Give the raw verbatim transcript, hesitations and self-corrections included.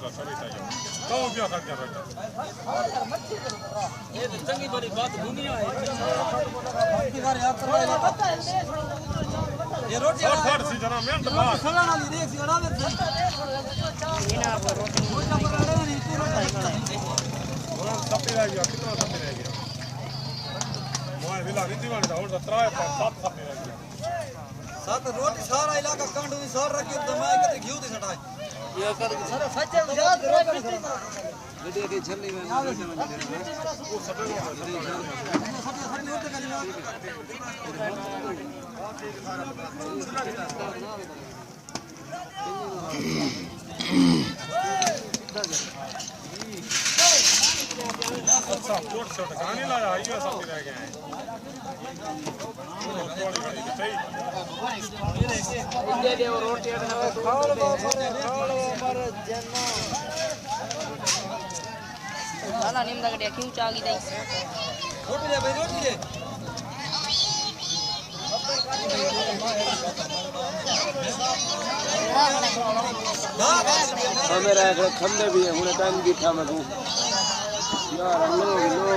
کہو پیا کھڑ کے بیٹھا۔ یہ تو چنگی بڑی بات دنیا ہے۔ یہ روٹی سٹھ سٹھ سی جنا منٹ بعد۔ سلن والی ریک سی اڑا دے۔ سپی رہ گیا، کتنا سپی رہ گیا؟ میں ویلا نہیں دیوان دا، ہن ترائے پر سات سپی رہ گیا۔ سات روٹی سارا علاقہ کنڈ دی سار رکھی، تے میں کتے گھیو دی سٹائے۔ یہ کر سارا سچ ہے، یاد روٹی۔ جدے کے جھلی میں اچھا، کوٹ شوٹ کہانی لایا، آئی ایس آئی رہ گئے ہیں۔ سالا نیم دا گڈیا کیوں چا گئی دائی؟ ہاں، میرا ایک کھمبے بھی ہے، ہن ٹائم دکھا میں کو۔ یار، لوگ، لوگ۔